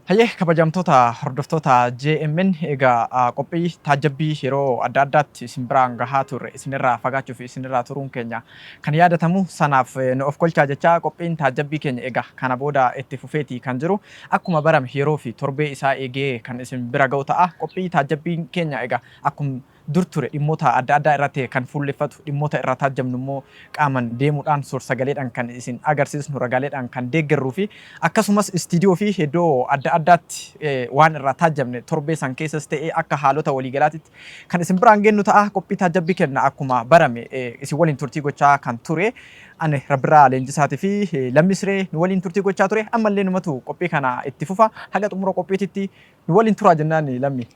Hayyee, kabajamtoota hordoftoota JMN, egaa qophii taajjabbii yeroo adda addaatti isin biraan gahaa turre isinirraa fagaachuu fi isinirraa turuun keenya kan yaadatamu, sanaaf nu of kolchaa jechaa, qophiin taajjabbii keenya egaa kana booda itti fufeeti kan jiru. Akkuma barame yeroo fi torbee isaa eegee kan isin bira ga'u ta'a. Qophii taajjabbiin keenya egaa akkuma dur ture dhimmoota adda addaa irratti kan fuulleffatu, dhimmoota irraa taajjabnu immoo qaaman deemuudhaan suur-sagaleedhaan kan isin agarsiisnu, ragaaleedhaan kan deeggarruu fi akkasumas istiidiyoo fi iddoo adda addaatti waan irraa taajjabne torbee san keessas ta'ee akka haalota waliigalaatitti kan isin biraan geennu ta'a. Qophii taajjabbii kenna akkuma barame isin waliin turtii gochaa kan ture ani Rabbirraa Leenjisaatii fi Lammii Siree nu waliin turtii gochaa ture. Ammallee numatu qophii kana itti fufa. Haga xumura qophiititti nu waliin turaa jennaan, Lammii.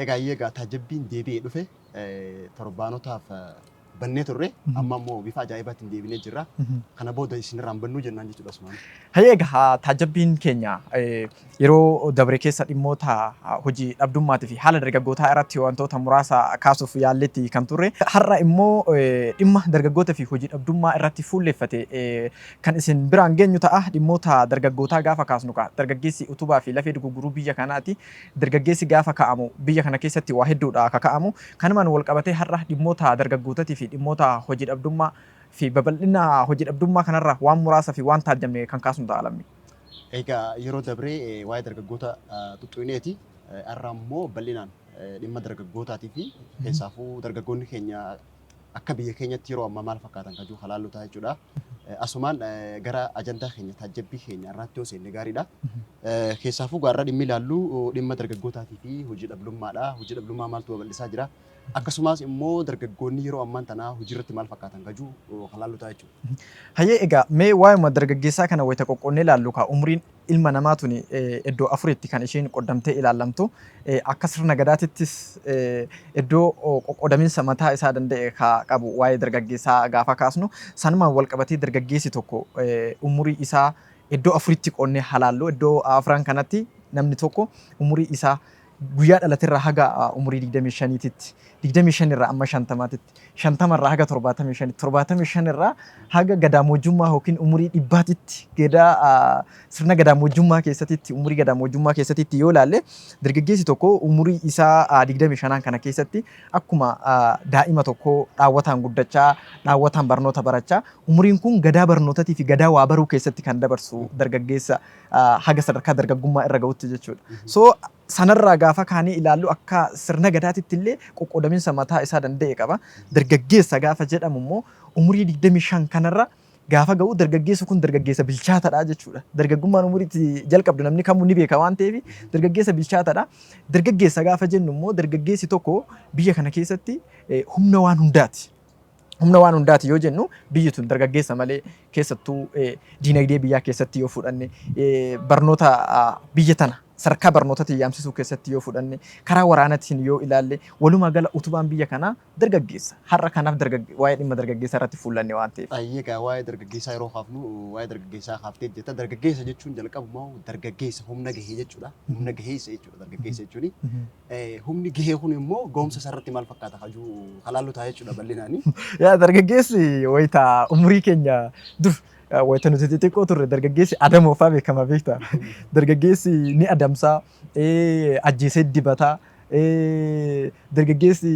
Egaa egaa taajjabbiin deebi'ee dhufe. Torbaanotaaf bannee turre, amma immoo bifa ajaa'ibaatiin deebinee jirra. Kana booda isinirraan bannuu jennaan jechuudha asumaan. Hayyee, egaa taajjabbiin keenya yeroo dabre keessa dhimmoota hojii dhabdummaatii fi haala dargaggootaa irratti wantoota muraasa kaasuuf yaalletti kan turre. Har'a immoo dhimma dargaggoota fi hojii dhabdummaa irratti fuulleffate kan isin biraan geenyu ta'a. Dhimmoota dargaggootaa gaafa kaasnu, dargaggeessi utubaa fi lafee dugugguruu biyya kanaati. Dargaggeessi gaafa ka'amu biyya kana keessatti waa hedduudha ka ka'amu. Kanumaan wal qabatee har'a dhimmoota dargaggootaatii fi dhimmoota hojii dhabdummaa fi babal'ina hojii dhabdummaa kanarra waan muraasa fi waan taajjabne kan kaasnu ta'a, Lammii. Egaa yeroo dabree waa'ee dargaggoota xuxxuineeti. Har'a immoo bal'inaan dhimma dargaggootaatii fi keessaafuu dargaggoonni keenya akka biyya keenyatti yeroo ammaa maal fakkaatan kan jiru halaallu ta'a jechuudha. Asumaan gara ajandaa keenya taajjabbii keenya irraatti yoo seenne gaariidha. Keessaafuu gaarra dhimmi ilaallu dhimma dargaggootaatii fi hojii dhabdummaadha. Hojii dhabdummaa maaltu babal'isaa jira? Akkasumas immoo dargaggoonni yeroo ammaan tanaa hojii irratti maal fakkaatan kan jiru halaallu ta'a jechuudha. Hayyee, egaa mee waa'uma dargaggeessaa kana wayita qoqqoonnee ilaallu, kaa umriin ilma namaa tuni iddoo afuritti kan isheen qoddamtee ilaallamtu. Akka sirna gadaatittis iddoo qoqqoodaminsa mataa isaa danda'e ka qabu. Waa'ee dargaggeessaa gaafa kaasnu, sanumaan wal qabatee dargaggeessi tokko umurii isaa iddoo afuritti qoonnee halaallu. Iddoo afran kanatti namni tokko umurii isaa guyyaa dhalaterraa haga umurii 25titti, 25 irraa amma 50titti, 50 irraa haga 75, 75 irraa haga gadaamojjummaa yookiin umurii 100titti, gadaa sirna gadaamojjummaa keessatti, umurii gadaamojjummaa keessatti yoo ilaalle, dargaggeessi tokko umurii isaa 25 kana keessatti akkuma daa'ima tokko dhaawwataan guddachaa, dhaawwataan barnoota barachaa, umuriin kun gadaa barnootatii fi gadaa waa baruu keessatti kan dabarsu dargaggeessa haga sadarkaa dargaggummaa irra ga'utti jechuudha. So sanarraa gaafa kaanii ilaallu, akka sirna gadaatitti illee qoqqoodaminsa mataa isaa danda'e qaba. Dargaggeessa gaafa jedhamu immoo umurii 25 kanarra gaafa ga'u dargaggeessi kun dargaggeessa bilchaataadha jechuudha. Dargaggummaan umuriitti jalqabdu namni kamuu ni beeka waan ta'eef dargaggeessa bilchaataadha. Dargaggeessa gaafa jennu immoo dargaggeessi tokko biyya kana keessatti humna waan hundaati. Humna waan hundaati yoo jennu, biyyi tun dargaggeessa malee, keessattuu diinagdee biyyaa keessatti yoo fudhanne, barnoota biyya tana sadarkaa barnootaatiin yaamsisuu keessatti yoo fudhanne, karaa waraanaatiin yoo ilaalle, walumaa gala utubaan biyya kanaa dargaggeessa. Har'a kanaaf waa'ee dhimma dargaggeessaa irratti fuullanne waan ta'eef. Egaa waa'ee dargaggeessaa yeroo kaafnu, waa'ee dargaggeessaa kaaftee jirta. Dargaggeessa jechuun jalqabumaa dargaggeessa humna gahee jechuudha. Humna gaheessa jechuudha dargaggeessa jechuuni. Humni gahee kun immoo gahumsa isaarratti maal fakkaata hajuu halaallu ta'a jechuudha bal'inaani. Yaa, dargaggeessi wayita umurii keenya dur, wayita nuti xixiqqoo turre, dargaggeessi adamoofaa beekama, beektaa. Dargaggeessi ni adamsaa, ajjeesee dibataa, dargaggeessi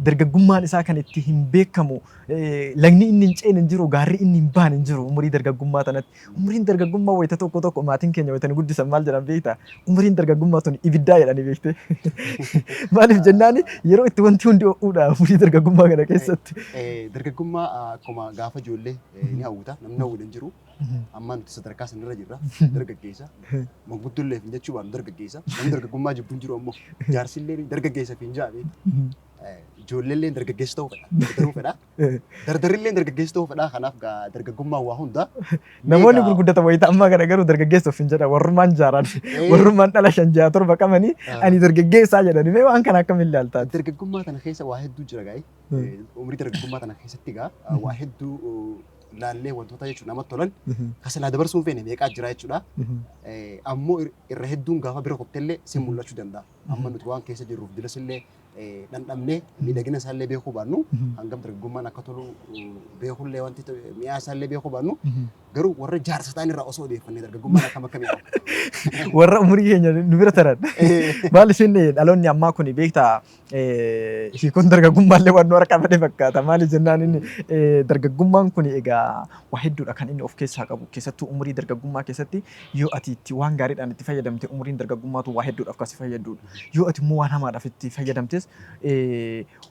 dargaggummaan isaa kan itti hin beekamu, lagni inni hin ceene hin jiru, gaarri inni hin baane hin jiru umurii dargaggummaa tanatti. Umuriin dargaggummaa wayita tokko tokko maatiin keenya wayita nu guddisan maal jedhan beektaa? "Umuriin dargaggummaa tun ibiddaa" jedhanii, beektee. Maaliif jennaani, yeroo itti wanti hundi ho'uudha umurii dargaggummaa kana keessatti. Dargaggummaa akkuma gaafa ijoollee ni hawwita, namni hawwina hin jiru. Amma nuti sadarkaa sanarra jirra. Dargaggeessa. Manguddollee hin jechuu baanu dargaggeessa. Namni dargaggummaa jibbu hin jiru, ammoo jaarsillee dargaggeessa fi hin jaabe. Ijoolleellee dargaggeessa ta'uu fedha. Dardaruu fedha. Dardarillee dargaggeessa ta'uu fedha. Kanaaf dargaggummaan waa hunda. Namoonni gurguddatan wayita ammaa kana garuu dargaggeessa of hin jedhan. Warrummaan jaaran, warrummaan dhala shan ja'a torba qabanii "ani dargaggeessaa" jedhani. Mee waan kana akkamiin ilaaltaa? Dargaggummaa tana keessa waa hedduu jira gaa'e. Umurii dargaggummaa tana keessatti gaa waa hedduu laallee wantoota jechuun namatti tolan kan silaa dabarsuu hin feene meeqaa jira jechuudha. Ammoo irra hedduun gaafa bira kottellee sin mul'achuu danda'a. Amma nuti waan keessa jirruuf dilas illee dhandhamnee miidhagina isaallee beekuu baannu, hangam dargaggummaan akka tolu beekullee, wanti mi'aa isaallee beekuu baannu, garuu warra jaarsa ta'an irraa osoo odeeffannee dargaggummaan akkam akka mi'aawu. Warra umurii keenya nu bira taran. Maal isin dhaloonni ammaa kun beektaa, hiikoon dargaggummaallee waan nu harkaa bade fakkaata. Maali jennaan, inni dargaggummaan kun egaa waa hedduudha kan inni of keessaa qabu. Keessattuu umurii dargaggummaa keessatti yoo ati itti waan gaariidhaan itti fayyadamte, umuriin dargaggummaatu waa hedduudhaaf kan si fayyadudha. Yoo ati immoo waan hamaadhaaf itti fayyadamtes,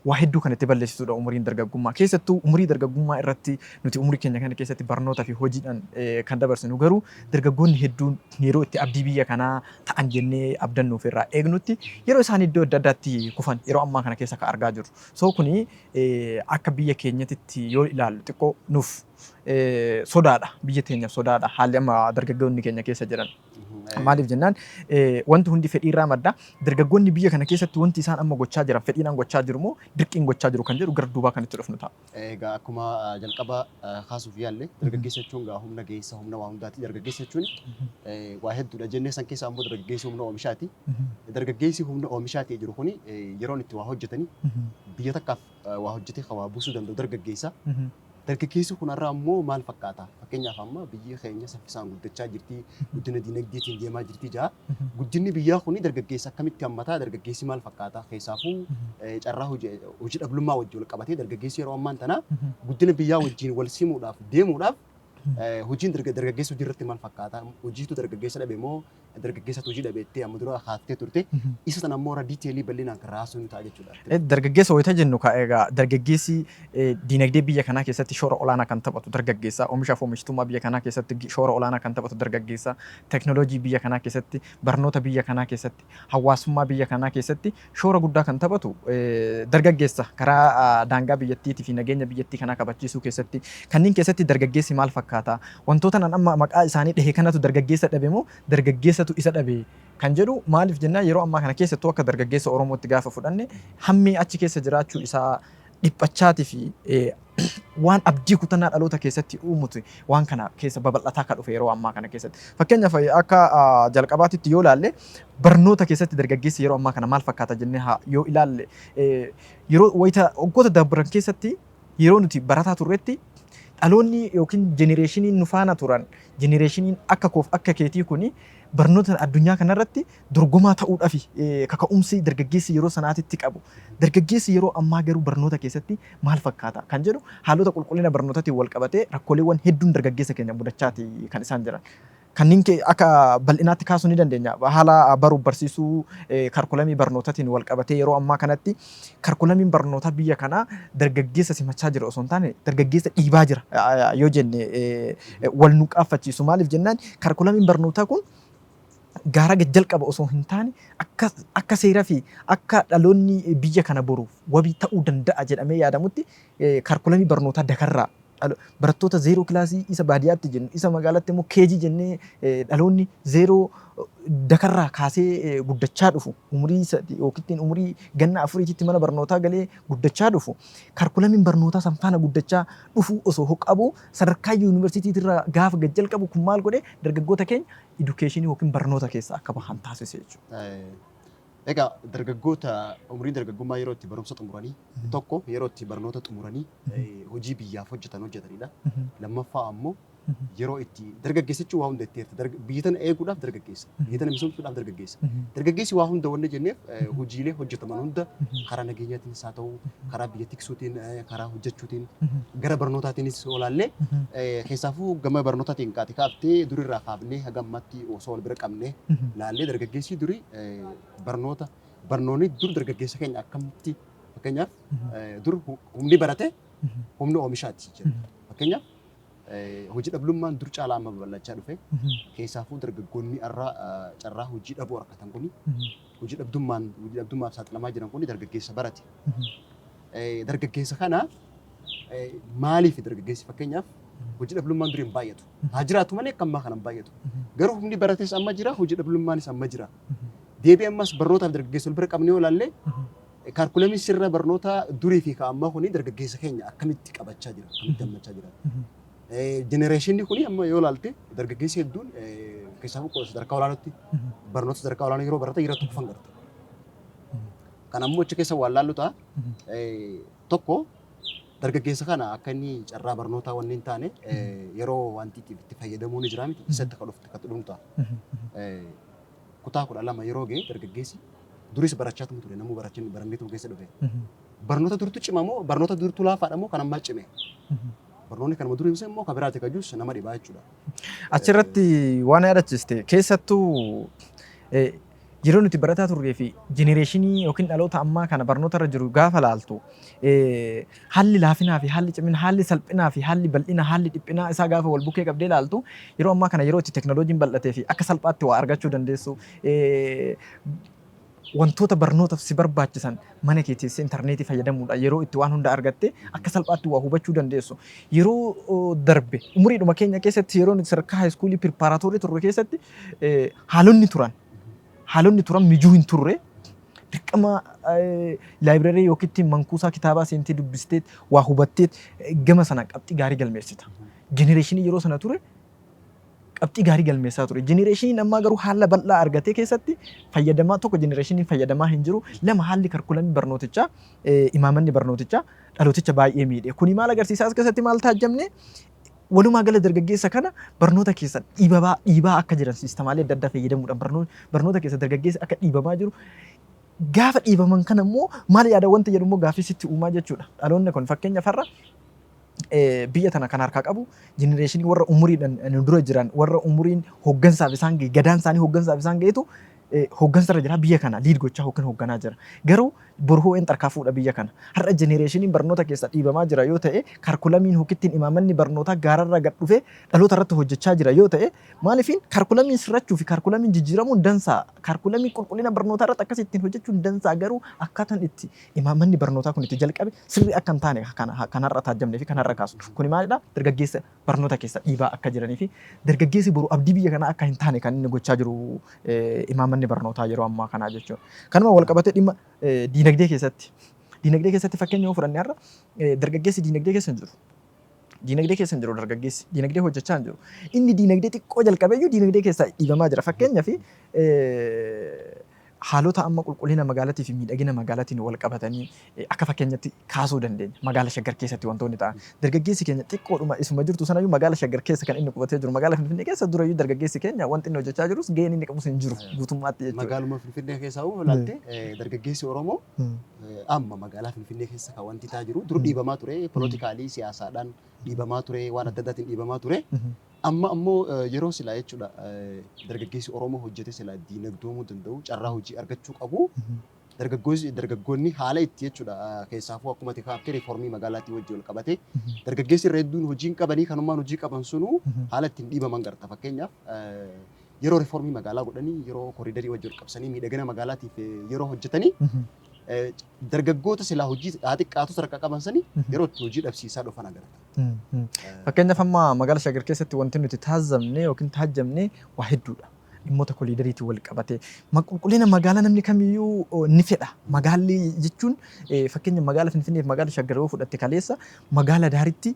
waa hedduu kan itti balleessitudha umuriin dargaggummaa. Keessattuu umurii dargaggummaa irratti nuti umurii keenya kana keessatti barnoota fi hojiidhaan kan dabarsinu, garuu dargaggoonni hedduun yeroo itti abdii biyya kanaa ta'an jennee abdannuuf irraa eegnutti yeroo isaan iddoo adda addaatti kufan yeroo ammaa kana keessa kan argaa jirru. So kuni akka biyya keenyatti yoo ilaallu xiqqoo nuuf sodaadha. Biyya teenyaaf sodaadha haalli amma dargaggoonni keenya keessa jiran. Maaliif jennaan, wanti hundi fedhiirraa madda. Dargaggoonni biyya kana keessatti wanti isaan amma gochaa jiran fedhiidhaan gochaa jiru moo dirqiin gochaa jiru kan jedhu gara duubaa kan itti dhufnu ta'a. Egaa akkuma jalqaba kaasuuf yaalle, dargaggeessa jechuun gaa humna geessa, humna waa hundaati. Dargaggeessa jechuun waa hedduudha jennee, san keessa ammoo dargaggeessi humna oomishaati. Dargaggeessi humna oomishaati jiru kuni yeroon itti waa hojjetanii biyya takkaaf waa hojjetee kan waa buusuu danda'u dargaggeessa. Dargaggeessi kunarraa ammoo maal fakkaata? Fakkeenyaaf, amma biyyi keenya saffisaan guddachaa jirti, guddina dinagdeetiin deemaa jirti jaa. Guddinni biyyaa kuni dargaggeessa akkamitti hammataa? Dargaggeessi maal fakkaata? Keessaafuu carraa hojii dhablummaa wajjin wal qabatee, dargaggeessi yeroo ammaan tana guddina biyyaa wajjin wal simuudhaaf deemuudhaaf hojiin dargaggeessa hojii irratti maal fakkaata? Hojiitu dargaggeessa dhabe moo dargaggeessatu hojii dhabe jettee amma dura kaaftee turte. Isa sana ammoo irra detail bal'inaan kan raasuu ni ta'a jechuudha. Dargaggeessa wayita jennu, egaa dargaggeessi diinagdee biyya kanaa keessatti shoora olaanaa kan taphatu dargaggeessa. Oomishaaf oomishtummaa biyya kanaa keessatti shoora olaanaa kan taphatu dargaggeessa. Teknooloojii biyya kanaa keessatti, barnoota biyya kanaa keessatti, hawaasummaa biyya kanaa keessatti shoora guddaa kan taphatu dargaggeessa. Karaa daangaa biyyattiitii fi nageenya biyyattii kanaa kabachiisuu keessatti, kanneen keessatti dargaggeessi maal fakkaata? Wantoota nan amma maqaa isaanii dhahe kanatu dargaggeessa dhabe moo dargaggeessatu isa dhabe kan jedhu, maaliif jennaan, yeroo ammaa kana keessattuu akka dargaggeessa Oromootti gaafa fudhanne, hammi achi keessa jiraachuu isaa dhiphachaatii fi waan abdii kutannaa dhaloota keessatti uumutu waan kana keessa babal'ataa akka dhufe yeroo ammaa kana keessatti. Fakkeenyaaf, akka jalqabaatitti yoo ilaalle, barnoota keessatti dargaggeessi yeroo ammaa kana maal fakkaata jennee yoo ilaalle, yeroo wayita waggoota darban keessatti yeroo nuti barataa turretti, dhaloonni yookiin generationiin nu faana turan, generationiin akka koof akka keetii kuni, barnoota addunyaa kanarratti dorgomaa ta'uudhaaf kaka'umsi dargaggeessi yeroo sanaatitti qabu. Dargaggeessi yeroo ammaa garuu barnoota keessatti maal fakkaata kan jedhu, haalota qulqullina barnootaatiin wal qabatee rakkooleewwan hedduun dargaggeessa keenya mudachaati kan isaan jiran. Kanneen akka bal'inaatti kaasuu ni dandeenya. Haala baruuf barsiisuu curriculumii barnootaatiin wal qabatee, yeroo ammaa kanatti curriculumiin barnootaa biyya kanaa dargaggeessa simachaa jira osoo hin taane dargaggeessa dhiibaa jira yoo jenne wal nu qaaffachiisu. Maaliif jennaan, curriculumiin barnootaa kun gaara jalqaba osoo hin taane akka seeraa fi akka dhaloonni biyya kana boruuf wabii ta'uu danda'a jedhamee yaadamutti curriculumii barnootaa dakarraa barattoota zero classii isa baadiyyaatti jennu, isa magaalatti immoo KG jennee, dhaloonni zero dakarraa kaasee guddachaa dhufu, umurii yookiin umurii ganna 4tti mana barnootaa galee guddachaa dhufu, curriculumiin barnootaa san faana guddachaa dhufu osoo qabu, sadarkaa yuunivarsiitiitirraa gaafa gad jalqabu kun maal godhe? Dargaggoota keenya educationii yookiin barnoota keessa akka bahan taasise jechuudha. Egaa dargaggoota umriin dargaggummaa yeroo itti barumsa xumuranii, tokko yeroo itti barnoota xumuranii hojii biyyaaf hojjetan hojjetanidha. Lammaffaa ammoo yeroo itti dargaggeessa jechuun waa hunda itti eerti. Biyya tana eeguudhaaf dargaggeessa. Biyya tana misoomsuudhaaf dargaggeessa. Dargaggeessi waa hunda wanni jenneef, hojiilee hojjetaman hunda karaa nageenyaatiinis haa ta'u, karaa biyya tiksuutiin, karaa hojjechuutiin, gara barnootaatiinis olaallee, keessaafuu gama barnootaatiin kaate kaaftee durirraa kaafnee haga ammaatti osoo wal bira qabnee laallee, dargaggeessi durii barnoota, barnoonni dur dargaggeessa keenya akkamitti, fakkeenyaaf dur humni barate humna oomishaati jedha. Fakkeenyaaf, hojii dhablummaan dur caalaa amma babal'achaa dhufe. Keessaafuu dargaggoonni irraa carraa hojii dhabuu argatan kuni, hojii dhabdummaan hojii dhabdummaaf saaxilamaa jiran kuni dargaggeessa barate. Dargaggeessa kana maaliif dargaggeessi, fakkeenyaaf, hojii dhabdummaan durii hin baay'atu. Haa jiraatu malee akka ammaa kana hin baay'atu. Garuu humni barates amma jira, hojii dhabdummaanis amma jira. Deebii ammas barnootaaf dargaggeessa wal bira qabnee yoo ilaalle, curriculumii sirna barnoota durii fi ka ammaa kuni dargaggeessa keenya akkamitti qabachaa jira, akkamitti hammachaa jira? Generationni kuni amma yoo ilaalte, dargaggeessi hedduun, keessaafuu sadarkaa olaanaatti barnoota sadarkaa olaanaa yeroo baratan yeroo tokko garta. Kan ammoo achi keessa waan laallu ta'a. Tokko, dargaggeessa kana akka inni carraa barnootaa wanni hin taane yeroo wanti itti fayyadamuu ni jira miti, isatti akka dhufte akka dhumtu ta'a. Kutaa 12 yeroo ga'e dargaggeessi duris barachaa ture, namuu barachaa baranneetu keessa dhufe. Barnoota durtu cima moo, barnoota durtu laafaadha moo, kan ammaa cime? Barnoonni kanuma durii immoo kan biraati kan jirus nama dhibaa jechuudha. Achirratti waan yaadachiiste, keessattuu yeroo nuti barataa turree fi generation yookiin dhaloota ammaa kana barnoota irra jiru gaafa laaltu, haalli laafinaa fi haalli cimina, haalli salphinaa fi haalli bal'ina, haalli dhiphinaa isaa gaafa wal bukkee qabdee laaltu, yeroo ammaa kana yeroo itti teknooloojiin bal'atee fi akka salphaatti waa argachuu dandeessu, wantoota barnootaaf si barbaachisan mana kee teessee intarneetii fayyadamuudhaan yeroo itti waan hunda argatte akka salphaatti waa hubachuu dandeessu. Yeroo darbe umuriidhuma keenya keessatti, yeroo nuti sadarkaa high school preparatory turre keessatti, haalonni turan mijuu hin turre. Dirqama library yookiin mankuusaa kitaabaa seentee dubbistee waa hubattee gama sana qabxii gaarii galmeessita. Generation yeroo sana ture qabxii gaarii galmeessaa ture. Generationiin ammaa garuu haala bal'aa argatee keessatti fayyadamaa, tokko, generationiin fayyadamaa hin jiru. Lama, haalli curriculumii barnootichaa, imaamanni barnootichaa dhalooticha baay'ee miidhe. Kuni maal agarsiisa? As keessatti maal taajjabne? Walumaa gala dargaggeessa kana barnoota keessa dhiibaa dhiibaa akka jiran, systemaalee adda addaa fayyadamuudhaan barnoota keessa dargaggeessa akka dhiibamaa jiru. Gaafa dhiibaman kana immoo maal yaada wanta jedhu immoo gaaffii sitti uumaa jechuudha. Dhaloonni kun fakkeenya farra biyya tana kan harkaa qabu generation warra umuriidhaan nu dura jiran, warra umuriin hooggansaaf isaan gahe, gadaan isaanii hooggansaaf isaan gahetu hooggansarra jira, biyya kana lead gochaa yookiin hoogganaa jira. Garuu boru hoo tarkaa fuudha biyya kana? Har'a generationiin barnoota keessa dhiibamaa jira yoo ta'e, curriculumiin hookittiin imaamanni barnootaa gaararraa gad dhufee dhaloota irratti hojjechaa jira yoo ta'e, maaliifin curriculumiin sirrachuu fi curriculumiin jijjiiramuun dansaa, curriculumiin qulqullina barnootaa irratti akkas ittiin hojjechuun dansaa, garuu akkaataan itti imaamanni barnootaa kun itti jalqabe sirrii akka hin taane kan har'a taajjabnee fi kan har'a kaasu. Kuni maalidha? Dargaggeessa barnoota keessa dhiibaa akka jiranii fi dargaggeessi boru abdii biyya kanaa akka hin taane kan inni gochaa jiru imaamanni barnootaa yeroo ammaa kanaa jechuudha. Kanuma wal qabatee dhimma diinagdee keessatti. Diinagdee keessatti fakkeenya yoo fudhanne, har'a dargaggeessi diinagdee keessa hin jiru. Diinagdee keessa hin jiru dargaggeessi. Diinagdee hojjechaa hin jiru. Inni diinagdee xiqqoo jalqabeeyyuu diinagdee keessaa dhiibamaa jira. Fakkeenyaaf, haalota amma qulqullina magaalaatii fi miidhagina magaalaatiin wal qabatanii akka fakkeenyatti kaasuu dandeenya. Magaala Shaggar keessatti wantoonni ta'an. Dargaggeessi keenya xiqqoodhuma isuma jirtu sanayyuu magaala Shaggar keessa kan inni qubatee jiru. Magaala Finfinnee keessa durayyuu dargaggeessi keenya wanti inni hojjechaa jirus gaheen inni qabus hin jiru guutummaatti jechuudha. Magaaluma Finfinnee keessaa hoo ilaalte, dargaggeessi Oromoo amma magaalaa Finfinnee keessa kan wanti ta'aa jiru, dur dhiibamaa ture, political siyaasaadhaan dhiibamaa ture, waan adda addaatiin dhiibamaa ture. Amma ammoo yeroo silaa jechuudha dargaggeessi Oromoo hojjete silaa diinagdoomuu danda'u, carraa hojii argachuu qabu. Dargaggoonni haala itti jechuudha keessaafuu akkuma ati kaaftee riiformii magaalaatii wajjin wal qabate dargaggeessi irra hedduun hojii hin qabanii, kanummaan hojii qaban sunuu haala ittiin dhiibaman garta. Fakkeenyaaf, yeroo riiformii magaalaa godhanii, yeroo corridorii wajjin wal qabsanii miidhagina magaalaatiif yeroo hojjetanii, dargaggoota silaa hojii haa xiqqaatu sadarkaa qaban sanii yeroo itti hojii dhabsiisaa dhufan agarta. Fakkeenyaaf, amma magaala Shaggar keessatti wanti nuti taazabne yookiin taajjabne waa hedduudha. Dhimmoota corridoriitiin wal qabate. Qulqullina magaalaa namni kamiyyuu ni fedha. Magaalli jechuun fakkeenya magaala Finfinnee fi magaala Shaggar yoo fudhatte, kaleessa magaala daaritti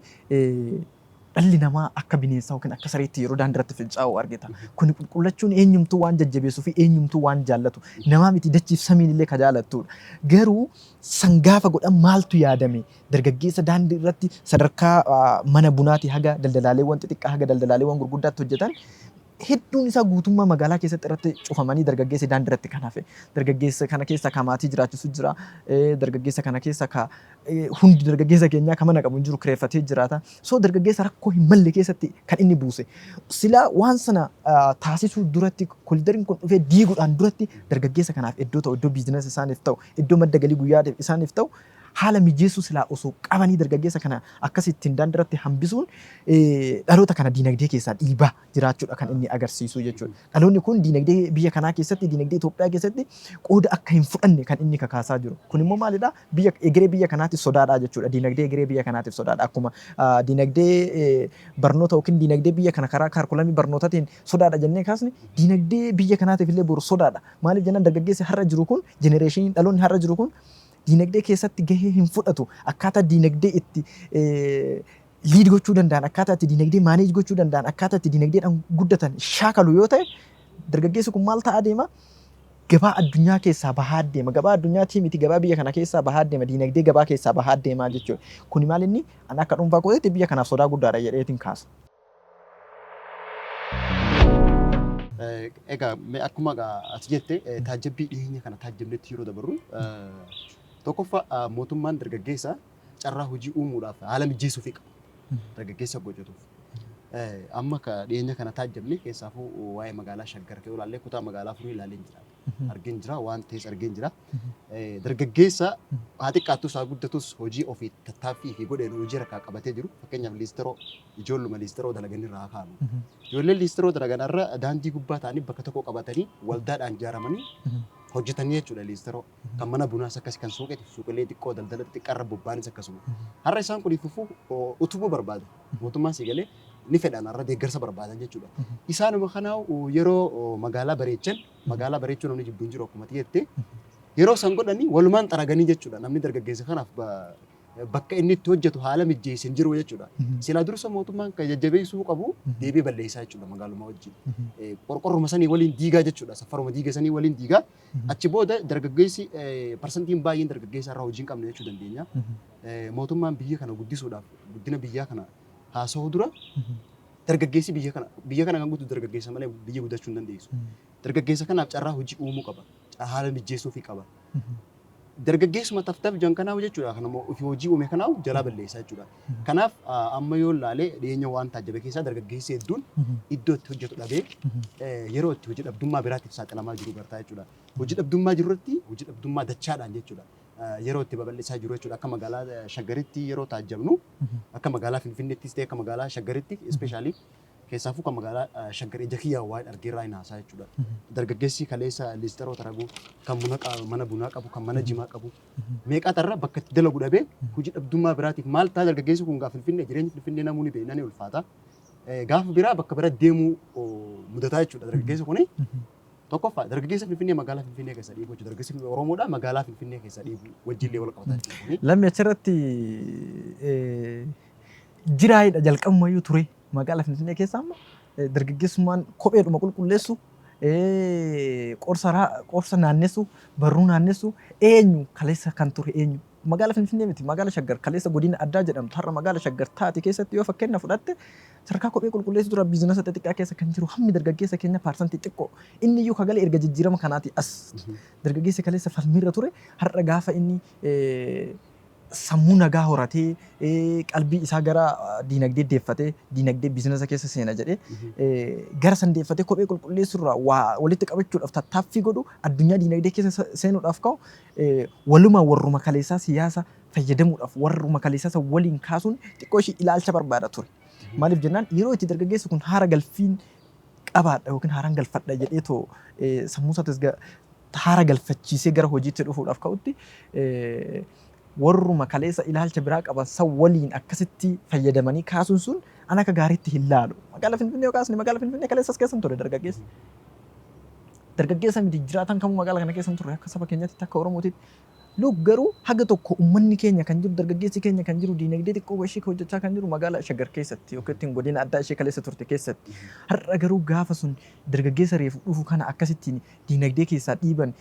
dhalli namaa akka bineensaa yookiin akka sareetti yeroo daandii irratti fincaa'u argita. Kuni qulqullachuun eenyumtuu waan jajjabeessuu fi eenyumtuu waan jaallatu. Namaa miti, dachiif samiin illee ka jaalattudha. Garuu san gaafa godhan maaltu yaadame? Dargaggeessa daandii irratti sadarkaa mana bunaatii haga daldalaaleewwan xixiqqaa haga daldalaaleewwan gurguddaatti hojjetan hedduun isaa guutummaa magaalaa keessatti irratti cufamanii, dargaggeessi daandii irratti kan hafe. Dargaggeessa kana keessa ka maatii jiraachisu jira. Dargaggeessa kana keessa ka hundi dargaggeessa keenyaa ka mana qabu hin jiru, kireeffatee jiraata. So dargaggeessa rakkoo hin malle keessatti kan inni buuse. Silaa waan sana taasisuu duratti, corridoriin kun dhufee diiguudhaan duratti, dargaggeessa kanaaf iddoo ta'u, iddoo business isaaniif ta'u, iddoo madda galii guyyaa isaaniif ta'u haala mijeessuu silaa osoo qabanii, dargaggeessa kana akkasittiin daandii irratti hambisuun dhaloota kana diinagdee keessaa dhiibaa jiraachuudha kan inni agarsiisu jechuudha. Dhaloonni kun diinagdee biyya kanaa keessatti, diinagdee Itoophiyaa keessatti qooda akka hin fudhanne kan inni kakaasaa jiru. Kun immoo maalidha? Biyya egeree biyya kanaatiif sodaadha jechuudha. Diinagdee egeree biyya kanaatiif sodaadha. Akkuma diinagdee barnoota yookiin diinagdee biyya kana karaa curriculumii barnootaatiin sodaadha jennee kaasne, diinagdee biyya kanaatiif illee boru sodaadha. Maaliif jennaan, dargaggeessi har'a jiru kun, generationiin dhaloonni har'a jiru kun diinagdee keessatti gahee hin fudhatu. Akkaataa diinagdee itti lead gochuu danda'an, akkaataa itti diinagdee manage gochuu danda'an, akkaataa itti diinagdeedhaan guddatan shaakalu yoo ta'e, dargaggeessi kun maal ta'aa deema? Gabaa addunyaa keessaa bahaa deema. Gabaa addunyaatii miti, gabaa biyya kana keessaa bahaa deema. Diinagdee gabaa keessaa bahaa deemaa jechuudha. Kuni maal inni an akka dhuunfaa kootiitti biyya kanaaf sodaa guddaadha jedheetiin kaasa. Egaa akkuma ati jette, taajjabbii dhiyeenya kana taajjabnetti yeroo dabarru, tokkoffaa mootummaan dargaggeessa carraa hojii uumuudhaaf haala mijeessuufii qaba. Dargaggeessa hojjetuuf. Amma dhiyeenya kana taajjabne keessaafuu waa'ee magaalaa Shaggar kee ilaallee, kutaa magaalaa afurii ilaalee jira. Argeen jira, waan ta'es argeen jira. Dargaggeessa haa xiqqaattus haa guddatus hojii ofii tattaaffii fi godheen hojii harkaa qabatee jiru. Fakkeenyaaf liistiroo, ijoolluma liistiroo dalagan irraa haa kaanu. Ijoolleen liistiroo dalagan irra daandii gubbaa ta'anii bakka tokko qabatanii waldaadhaan ijaaramanii hojjetanii jechuudha liistiroo. Kan mana bunaas akkasi, kan suuqeeti suuqilee xiqqoo daldala xixiqqaarra bobba'anis akkasuma. Har'a isaan kun fufuu utubuu barbaada. Mootummaan si galee ni fedhan, har'a deeggarsa barbaadan jechuudha. Isaanuma kanaa yeroo magaalaa bareechan, magaalaa bareechuu namni jibbu hin jiru akkuma jette, yeroo san godhanii walumaan xaraganii jechuudha. Namni dargaggeessa kanaaf bakka inni itti hojjetu haala mijeesse hin jiru jechuudha. Silaa dursa mootummaan kan jajjabeessuu qabu deebi'ee balleessaa jechuudha magaaluma wajjin. Qorqorruma sanii waliin diigaa jechuudha. Safaruma diiga sanii waliin diigaa. Achi booda dargaggeessi parsantiin baay'een dargaggeessa irraa hojii hin qabne jechuu dandeenya. Mootummaan biyya kana guddisuudhaaf, guddina biyyaa kana haasa'uu dura, dargaggeessi biyya kana kan guddatu dargaggeessa malee biyya guddachuu hin dandeessu. Dargaggeessa kanaaf carraa hojii uumuu qaba. Haala mijeessuufii qaba. Dargaggeessuma taftaf jan kanaaf jechuudha, kan immoo ofii hojii uume kanaaf jalaa balleessaa jechuudha. Kanaaf amma yoo ilaalee dhiyeenya waan taajjabe keessaa, dargaggeessi hedduun iddoo itti hojjetu dhabee yeroo itti hojii dhabdummaa biraatiif saaxilamaa jiru gartaa jechuudha. Hojii dhabdummaa jiru irratti hojii dhabdummaa dachaadhaan jechuudha. Yeroo itti babal'isaa jiru jechuudha. Akka magaalaa Shaggaritti yeroo taajjabnu, akka magaalaa Finfinneettis ta'e akka magaalaa Shaggaritti, especially keessaafuu kan magaalaa Shaggar ija kiyyaa waan argeerraa hin haasaa jechuudha. Dargaggeessi kaleessa liistiroo taraguu, kan mana bunaa qabu, kan mana jimaa qabu meeqaatarra bakka itti dalagu dhabee hojii dhabdummaa biraatiif maal ta'a? Dargaggeessi kun gaafa Finfinnee, jireenya Finfinnee namuu ni beekna, ni ulfaata. Gaafa biraa bakka bira deemuu mudataa jechuudha dargaggeessi kuni. Tokkoffaa dargaggeessa Finfinnee magaalaa Finfinnee keessa dhiibuu jechuudha. Dargaggeessi Oromoodhaa magaalaa Finfinnee keessa dhiibuu wajjillee wal qabataa jechuudha. Lammi achirratti jiraayidha, jalqabumayyuu ture magaalaa Finfinnee keessa. Amma dargaggeessummaan kopheedhuma qulqulleessu, qorsa naannessu, barruu naannessu eenyu? Kaleessa kan ture eenyu? Magaalaa Finfinnee miti, magaala Shaggar kaleessa godina addaa jedhamtu har'a magaala Shaggar taate keessatti yoo fakkeenya fudhatte, sadarkaa kophee qulqulleessu dura biizinasa xixiqqaa keessa kan jiru hammi dargaggeessa keenya paarsantii xiqqoo. Inni iyyuu kagalee erga jijjiirama kanaati as. Dargaggeessi kaleessa falmiirra ture har'a gaafa inni sammuu nagaa horatee, qalbii isaa gara diinagdee deeffatee, diinagdee biizinasa keessa seena jedhee gara san deeffatee kophee qulqulleessurraa waa walitti qabachuudhaaf tattaaffii godhu, addunyaa diinagdee keessa seenuudhaaf ka'u, walumaa warruma kaleessaa siyaasa fayyadamuudhaaf warruma kaleessaa san waliin kaasuun xiqqoo ishii ilaalcha barbaada ture. Maaliif jennaan, yeroo itti dargaggeessi kun haara galfiin qabaadha yookiin haaraan galfadha jedhee too sammuu isaatis haara galfachiisee gara hojiitti dhufuudhaaf ka'utti, warruma kaleessa ilaalcha biraa qaban san waliin akkasitti fayyadamanii kaasuun sun an akka gaariitti hin laalu. Magaalaa Finfinnee yoo kaasne, magaalaa Finfinnee kaleessas keessa hin ture dargaggeessi. Dargaggeessa miti, jiraatan kamuu magaalaa kana keessa hin turre akka saba keenyaatti, akka Oromootitti. Look, garuu haga tokko uummanni keenya kan jiru, dargaggeessi keenya kan jiru, diinagdee xiqqoo ishee hojjechaa kan jiru magaalaa Shaggar keessatti yookiin godina addaa ishee kaleessa turte keessatti. Har'a garuu gaafa sun dargaggeessa reefu dhufu kana akkasittiin diinagdee keessaa dhiiban,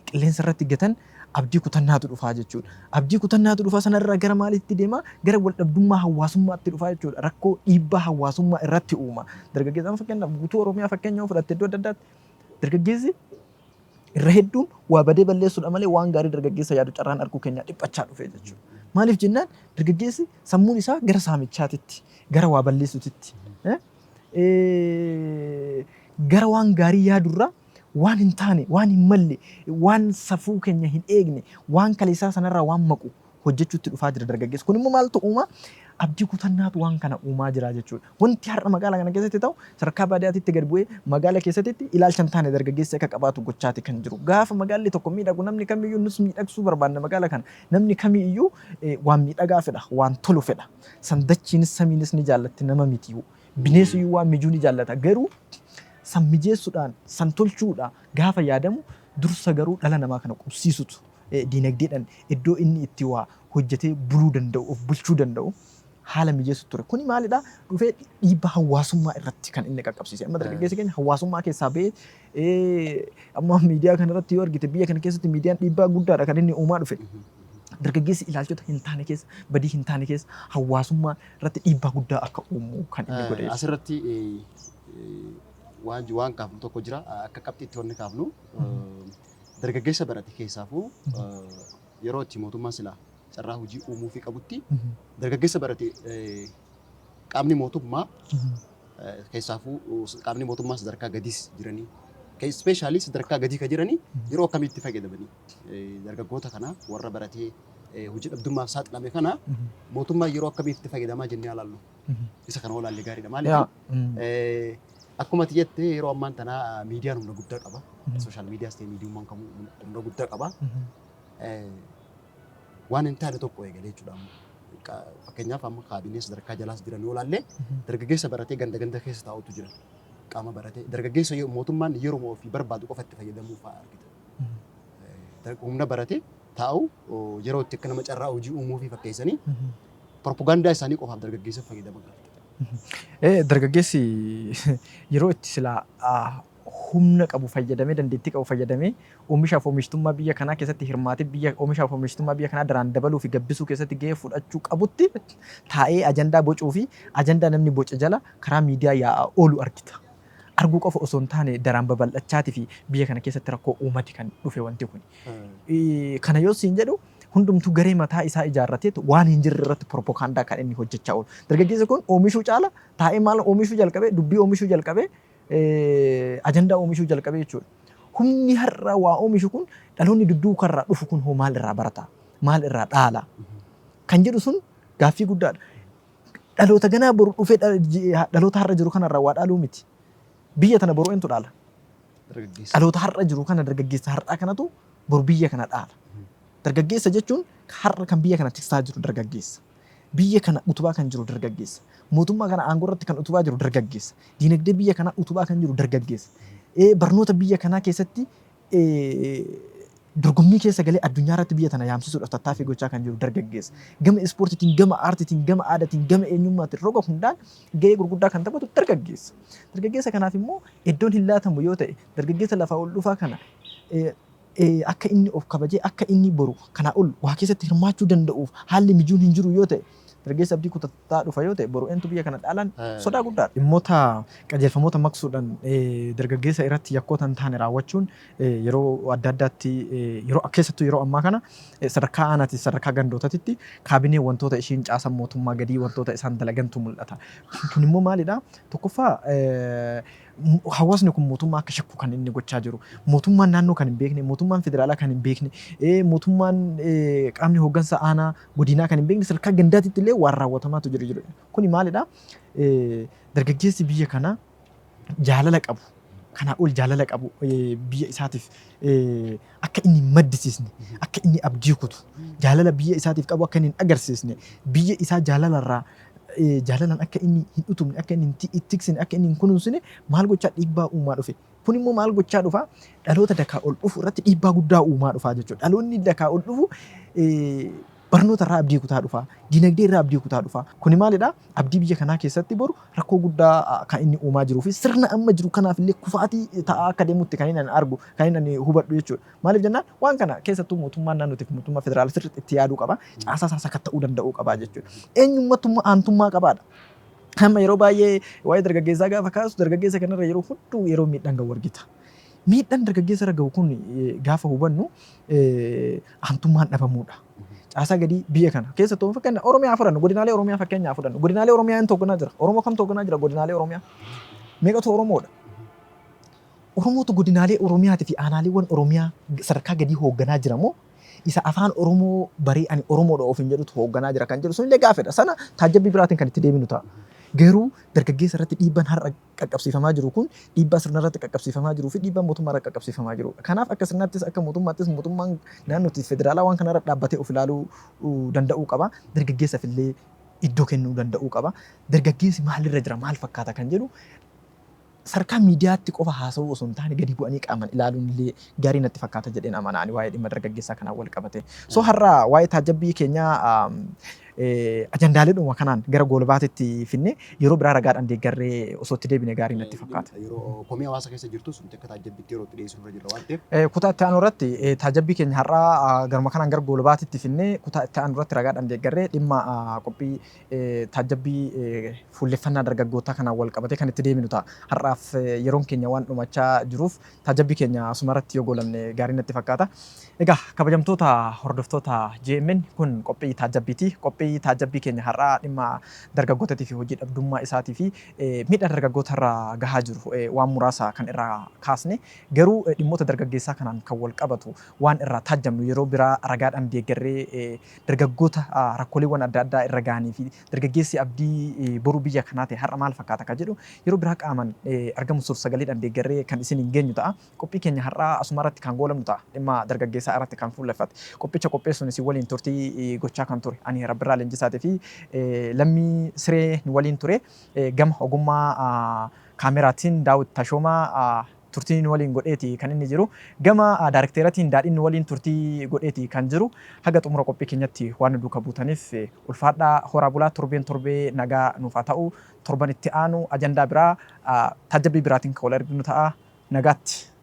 qilleensa irratti gatan, abdii kutannaatu dhufaa jechuudha. Abdii kutannaatu dhufaa, sanarraa gara maaliitti deema? Gara wal dhabdummaa hawaasummaatti dhufaa jechuudha. Rakkoo dhiibbaa hawaasummaa irratti uuma. Dargaggeessa fakkeenyaaf guutuu Oromiyaa fakkeenya yoo fudhatte, iddoo adda addaatti dargaggeessi irra hedduun waa badee balleessuudha malee waan gaarii dargaggeessa yaadu carraan arguu keenya dhiphachaa dhufe jechuudha. Maaliif jennaan, dargaggeessi sammuun isaa gara saamichaatitti, gara waa balleessuutitti, gara waan gaarii yaadurraa waan hin taane, waan hin malle, waan safuu keenya hin eegne, waan kaleessaa sanarraa waan maqu hojjechuutti dhufaa jira dargaggeessi. Kun immoo maaltu uuma? Abdii kutannaatu waan kana uumaa jira jechuudha. Wanti har'a magaalaa kana keessatti ta'u sadarkaa baadiyyaatitti gad bu'ee magaala keessatti ilaalcha hin taane dargaggeessi akka qabaatu gochaati kan jiru. Gaafa magaalli tokko miidhagu namni kamiyyuu nus miidhagsuu barbaanna magaala kana. Namni kamiyyuu waan miidhagaa fedha, waan tolu fedha. Sandachiinis samiinis ni jaallatti, nama miti. Bineensiyyuu waan mijuu ni jaallata. Garuu san mijeessuudhaan, san tolchuudha gaafa yaadamu, dursa garuu dhala namaa kana qubsiisutu, diinagdeedhaan iddoo inni itti waa hojjetee buluu danda'u, of bulchuu danda'u haala mijeessu ture. Kuni maalidha? Dhufee dhiibbaa hawaasummaa irratti kan inni qaqqabsiise. Amma dargaggeessi keenya hawaasummaa keessaa ba'ee, amma miidiyaa kanarratti yoo argite, biyya kana keessatti miidiyaan dhiibbaa guddaadha kan inni uumaa dhufe. Dargaggeessi ilaalchota hin taane keessa, badii hin taane keessa, hawaasummaa irratti dhiibbaa guddaa akka uumu kan inni godhe. Asirratti waan kaafnu tokko jira. Akka qabxiitti wanni kaafnu, dargaggeessa barate keessaafuu yeroo itti mootummaan silaa carraa hojii uumuu fi qabutti, dargaggeessa barate qaamni mootummaa keessaafuu qaamni mootummaa sadarkaa gadiis jiranii, especially sadarkaa gadii ka jiranii, yeroo akkamitti fayyadamanii dargaggoota kana warra baratee hojii dhabdummaaf saaxilame kana mootummaan yeroo akkamitti fayyadamaa jennee ilaallu. Isa kana olaallee gaariidha. Maaliif, akkuma ati jette, yeroo ammaan tanaa miidiyaan humna guddaa qaba. Social miidiyaas ta'e miidiyummaan kamuu humna guddaa qaba. Waan hin taane tokko eegalee jechuudha. Fakkeenyaaf, amma kaabinee sadarkaa jalaas jiran yoo ilaalle, dargaggeessa baratee ganda ganda keessa taa'utu jira. Qaama baratee dargaggeessa mootummaan yeroo ofii barbaadu qofa itti fayyadamuu fa'aa argita. Humna baratee taa'u yeroo itti akka nama carraa hojii uumuu fi fakkeessanii propagaandaa isaanii qofaaf dargaggeessa fayyadaman argita. Dargaggeessi yeroo itti silaa humna qabu fayyadamee, dandeettii qabu fayyadamee, oomishaaf oomishtummaa biyya kanaa keessatti hirmaatee, biyya oomishaaf oomishtummaa biyya kanaa daraan dabaluu fi gabbisuu keessatti gahee fudhachuu qabutti, taa'ee ajandaa bocuu fi ajandaa namni boce jala karaa miidiyaa yaa'aa oolu argita. Arguu qofa osoo hin taane daraan babal'achaatii fi biyya kana keessatti rakkoo uumati kan dhufe wanti kun. Kana yoo siin jedhu, hundumtuu garee mataa isaa ijaarrateetu waan hin jirre irratti propagaandaa kan inni hojjechaa oolu. Dargaggeessi kun oomishuu caala taa'ee maal oomishuu jalqabee, dubbii oomishuu jalqabee, ajandaa oomishuu jalqabee jechuudha. Humni har'a waa oomishu kun, dhaloonni dudduukarraa dhufu kun hoo maal irraa barata? Maal irraa dhaala? Kan jedhu sun gaaffii guddaadha. Dhaloota ganaa boru dhufee dhaloota har'a jiru kanarraa waa dhaaluu miti. Biyya tana boru eentu dhaala? Dargaggeessa. Dhaloota har'a jiru kana, dargaggeessa har'aa kanatu boru biyya kana dhaala. Dargaggeessa jechuun har'a kan biyya kana tiksaa jiru dargaggeessa. Biyya kana utubaa kan jiru dargaggeessa. Mootummaa kana aangoo irratti kan utubaa jiru dargaggeessa. Diinagdee biyya kanaa utubaa kan jiru dargaggeessa. Barnoota biyya kanaa keessatti dorgommii keessa galee addunyaa irratti biyya tana yaamsisuudhaaf tattaaffii gochaa kan jiru dargaggeessa. Gama ispoortiitiin, gama aartiitiin, gama aadaatiin, gama eenyummaatiin roga hundaan gahee gurguddaa kan taphatu dargaggeessa. Dargaggeessa kanaaf immoo iddoon hin laatamu yoo ta'e, dargaggeessa lafaa ol dhufaa kana akka inni of kabajee, akka inni boru kanaa ol waa keessatti hirmaachuu danda'uuf haalli mijuun hin jiru yoo ta'e, dargaggeessa abdii kutataa dhufa yoo ta'e, boru eentu biyya kana dhaalan? Sodaa guddaadha. Dhimmoota qajeelfamoota maqsuudhaan dargaggeessa irratti yakkoota hin taane raawwachuun yeroo adda addaatti, yeroo keessattuu yeroo ammaa kana sadarkaa aanaatti, sadarkaa gandootaatti kaabinee wantoota ishiin caasan mootummaa gadii wantoota isaan dalagantu mul'ata. Kun immoo maalidha? Tokkoffaa, hawaasni kun mootummaa akka shakku kan inni gochaa jiru. Mootummaan naannoo kan hin beekne, mootummaan federaalaa kan hin beekne, mootummaan qaamni hooggansa aanaa godinaa kan hin beekne, sadarkaa gandaatitti illee waan raawwatamaatu jiru. Kuni maalidha? Dargaggeessi biyya kanaa jaalala qabu, kanaa ol jaalala qabu biyya isaatiif akka inni hin maddisiisne, akka inni abdii kutu, jaalala biyya isaatiif qabu akka inni hin agarsiisne, biyya isaa jaalalarraa jaalalaan akka inni hin utubne, akka inni hin tiksine, akka inni hin kunuunsine maal gochaa dhiibbaa uumaa dhufe. Kun immoo maal gochaa dhufa? Dhaloota dakaa ol dhufu irratti dhiibbaa guddaa uumaa dhufa jechuudha. Dhaloonni dakaa ol dhufu barnoota irraa abdii kutaa dhufa, dinagdee irraa abdii kutaa dhufa. Kuni maalidha? Abdii biyya kanaa keessatti boru rakkoo guddaa kan inni uumaa jiruu fi sirna amma jiru kanaaf illee kufaatii ta'aa akka deemutti kan inni ani argu, kan inni ani hubadhu jechuudha. Maaliif jennaan, waan kana keessattuu mootummaan naannootiif mootummaa federaalaa sirriitti itti yaaduu qaba. Caasaa isaa sakatta'uu danda'uu qaba jechuudha. Eenyummattummaa aantummaa qabaadha. Amma yeroo baay'ee waa'ee dargaggeessaa gaafa kaasu, dargaggeessa kanarra yeroo hedduu yeroo miidhaan gahu argita. Miidhaan dargaggeessa irra gahu kun gaafa hubannu aantummaan dhabamuudha. Caasaa gadii biyya kana keessattuu fakkeenya Oromiyaa fudhannu, godinaalee Oromiyaa fakkeenyaa fudhannu, godinaalee Oromiyaa hin hoogganaa jira. Oromoo kamtu hoogganaa jira godinaalee Oromiyaa? Meeqatu Oromoodha? Oromootu godinaalee Oromiyaatii fi aanaaleewwan Oromiyaa sadarkaa gadii hoogganaa jira moo isa afaan Oromoo baree ani Oromoodha ofiin jedhutu hoogganaa jira kan jedhu sunillee gaafedha. Sana taajjabbii biraatiin kan itti deebinu ta'a. Garuu dargaggeessa irratti dhiibbaan har'a qaqqabsiifamaa jiru kun dhiibbaa sirna irratti qaqqabsiifamaa jiruu fi dhiibbaa mootummaa irratti qaqqabsiifamaa jirudha. Kanaaf akka sirnaattis akka mootummaattis mootummaan naannootti federaalaa waan kanarra dhaabbatee of ilaaluu danda'uu qaba. Dargaggeessaaf illee iddoo kennuu danda'uu qaba. Dargaggeessi maalirra jira, maal fakkaata kan jedhu sadarkaa miidiyaatti qofa haasa'uu osoo hin taane gadi bu'anii qaaman ilaaluun illee gaarii natti fakkaata jedheen amana ani waa'ee dhimma dargaggeessaa kanaan wal qabate. So har'a waa'ee taajjabbii keenyaa ajandaaleedhuma kanaan gara goolabaatitti finne yeroo biraa ragaadhaan deeggarree osoo itti deebine gaarii natti fakkaata. Yeroo komii hawaasa keessa jirtus nuti akka taajjabbiitti yeroo itti dhiyeessuu irra jirra waan ta'eef. Kutaa itti aanu irratti taajjabbii keenya har'aa garuma kanaan gara goolabaatitti finne kutaa itti aanu irratti ragaadhaan deeggarree dhimma qophii taajjabbii fuulleffannaa dargaggootaa kanaan wal qabatee kan itti deebinu ta'a. Har'aaf yeroon keenya waan dhumachaa jiruuf taajjabbii keenya asuma irratti yoo goolabne gaarii natti fakkaata. Egaa kabajamtoota hordoftoota JMN, kun qophii taajjabbiiti. Qophii taajjabbii keenya har'aa dhimma dargaggootaatii fi hojii dhabdummaa isaatii fi miidhaa dargaggoota irraa gahaa jiru waan muraasa kan irraa kaasne, garuu dhimmoota dargaggeessaa kanaan kan wal qabatu waan irraa taajjabnu yeroo biraa ragaadhaan deeggarree dargaggoota rakkooleewwan adda addaa irra gahanii fi dargaggeessi abdii boruu biyya kanaa ta'e har'a maal fakkaata kan jedhu yeroo biraa qaaman argamu suur sagaleedhaan deeggarree kan isin hin geenyu ta'a. Qophii keenya har'aa asuma irratti kan goolabnu ta'a. Dhimma dargaggeessaa irratti kan fuulleffate. Qophicha qopheessuun isin waliin turtii gochaa kan ture ani Rabbirraa Leenjisaatii fi Lammii Siree nu waliin ture. Gama ogummaa kaameraatiin Daawit Tashoomaa turtii nu waliin godheeti kan inni jiru. Gama daarekteeratiin Daadhiin nu waliin turtii godheeti kan jiru. Haga xumura qophii keenyatti waan nu duuka buutaniif ulfaadhaa, horaa bulaa. Torbeen torbee nagaa nuuf haa ta'u. Torban itti aanu ajandaa biraa taajjabbii biraatiin kan wal arginu ta'a. Nagaatti.